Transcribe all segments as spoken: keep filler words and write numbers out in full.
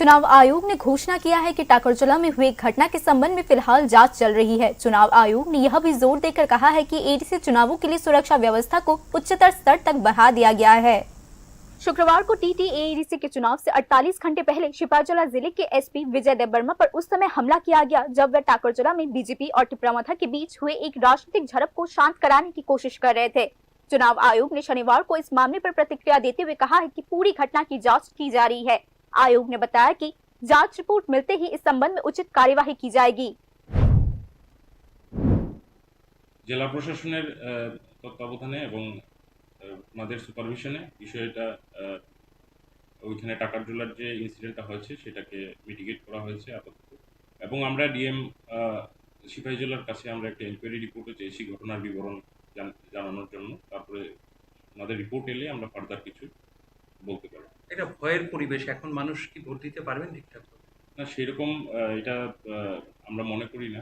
चुनाव आयोग ने घोषणा किया है कि टाकरजोला में हुई घटना के संबंध में फिलहाल जांच चल रही है। चुनाव आयोग ने यह भी जोर देकर कहा है कि एडीसी चुनावों के लिए सुरक्षा व्यवस्था को उच्चतर स्तर तक बढ़ा दिया गया है। शुक्रवार को टीटीएडीसी के चुनाव से अड़तालीस घंटे पहले सिपाहीजला जिले के एसपी विजय देबबर्मा पर उस समय हमला किया गया, जब वह टाकरजोला में बीजेपी और टिप्रा माथा के बीच हुए एक राजनीतिक झड़प को शांत कराने की कोशिश कर रहे थे। चुनाव आयोग ने शनिवार को इस मामले पर प्रतिक्रिया देते हुए कहा है कि पूरी घटना की जांच की जा रही है। आयोग ने बताया कि जांच रिपोर्ट मिलते ही इस संबंध में उचित कार्यवाही की जाएगी। জেলা প্রশাসনের আহ, তত্ত্বাবধানে এবং আহ, ওনাদের সুপারভিশনে বিষয়টা আহ, ওইখানে টাকার জোলার যে ইনসিডেন্টটা হয়েছে সেটাকে মিটিগেট করা হয়েছে আপাতত। এবং আমরা ডিএম সিপাহীজলার কাছে আমরা একটা ইনকোয়ারি রিপোর্টও চেয়েছি ঘটনার বিবরণ জান- জানানোর জন্য। তারপরে ওনাদের রিপোর্ট এলে আমরা ফার্দার কিছু বলতে পারবো। এটা ভয়ের পরিবেশ, এখন মানুষ কি ভোট দিতে পারবেন ঠিকঠাক? না, সেরকম আহ, এটা আহ, আমরা মনে করি না।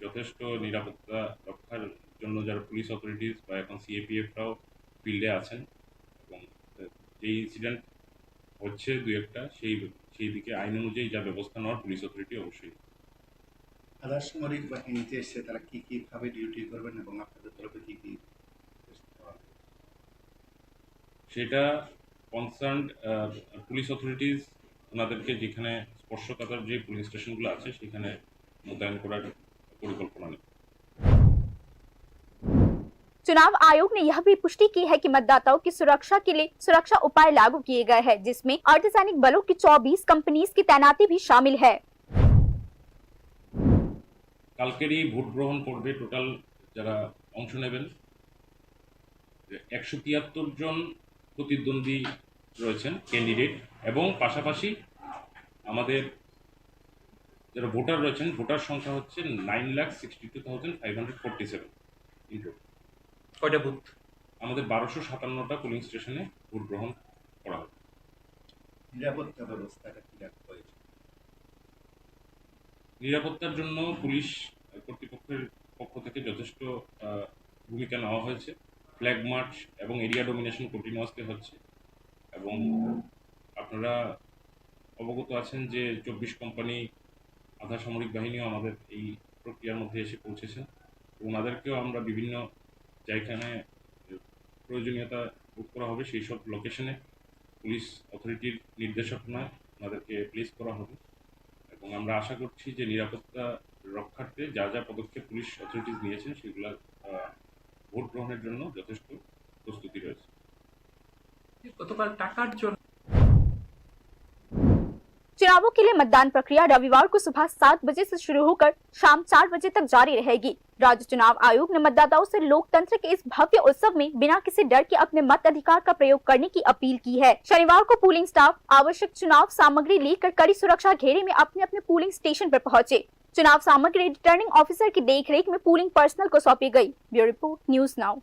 যথেষ্ট নিরাপত্তা রক্ষার জন্য যারা পুলিশ অথরিটিস বা এখন সিএপিএফরাও ফিল্ডে আছেন এবং আহ, যে ইনসিডেন্ট হচ্ছে দু একটা, সেই সেই দিকে আইন অনুযায়ী যা ব্যবস্থা নেওয়ার পুলিশ অথরিটি অবশ্যই। আধা সামরিক বাহিনী যে এসে তারা কি কি ভাবে ডিউটি করবেন এবং আপনাদের তরফে কি কি নির্দেশ দেওয়া হবে? সেটা কনসার্ন পুলিশ অথরিটিস ওনাদেরকে যেখানে স্পর্শকাতর যে পুলিশ স্টেশনগুলো আছে সেখানে মোতায়েন করার পরিকল্পনা নেই। चुनाव आयोग ने यह भी पुष्टि की है कि मतदाताओं की सुरक्षा के लिए सुरक्षा उपाय लागू किए गए हैं, जिसमें अर्धसैनिक बलों की चौबीस कंपनीज की तैनाती भी शामिल है। কালকেরই ভোট গ্রহণ পর্বে টোটাল যারা অংশ নেবেন একশো তিয়াত্তর জন প্রতিদ্বন্দ্বী রয়েছেন ক্যান্ডিডেট, এবং পাশাপাশি আমাদের যারা ভোটার রয়েছেন ভোটার সংখ্যা হচ্ছে nine lakh sixty two thousand five hundred forty seven into কয়টা বুথ? আমাদের বারোশো সাতান্নটা পোলিং স্টেশনে ভোট গ্রহণ করা হবে। নিরাপত্তা ব্যবস্থাটা কি রাখা হয়েছে? নিরাপত্তার জন্য পুলিশ কর্তৃপক্ষের পক্ষ থেকে যথেষ্ট আহ, ভূমিকা নেওয়া হয়েছে। ফ্ল্যাগ মার্চ এবং এরিয়া ডোমিনেশন কন্টিনিউয়াসলি হচ্ছে, এবং আপনারা অবগত আছেন যে চব্বিশ কোম্পানি আধা সামরিক বাহিনীও আমাদের এই প্রক্রিয়ার মধ্যে এসে পৌঁছেছেন, এবং ওনাদেরকেও আমরা বিভিন্ন যেখানে প্রয়োজনীয়তা বোধ করা হবে সেই সব লোকেশনে পুলিশ অথরিটির নির্দেশনায় ওনাদেরকে প্লেস করা হবে। এবং আমরা আশা করছি যে নিরাপত্তা রক্ষার্থে যা যা পদক্ষেপ পুলিশ অথরিটিস নিয়েছেন সেগুলো আহ, ভোট গ্রহণের জন্য যথেষ্ট প্রস্তুতি রয়েছে। গতকাল টাকার জন্য चुनावों के लिए मतदान प्रक्रिया रविवार को सुबह सात बजे से शुरू होकर शाम चार बजे तक जारी रहेगी। राज्य चुनाव आयोग ने मतदाताओं से लोकतंत्र के इस भव्य उत्सव में बिना किसी डर के अपने मत अधिकार का प्रयोग करने की अपील की है। शनिवार को पोलिंग स्टाफ आवश्यक चुनाव सामग्री लेकर कड़ी सुरक्षा घेरे में अपने अपने पोलिंग स्टेशन पर पहुंचे। चुनाव सामग्री रिटर्निंग ऑफिसर की देखरेख में पोलिंग पर्सनल को सौंपी गई। Bureau report, news now.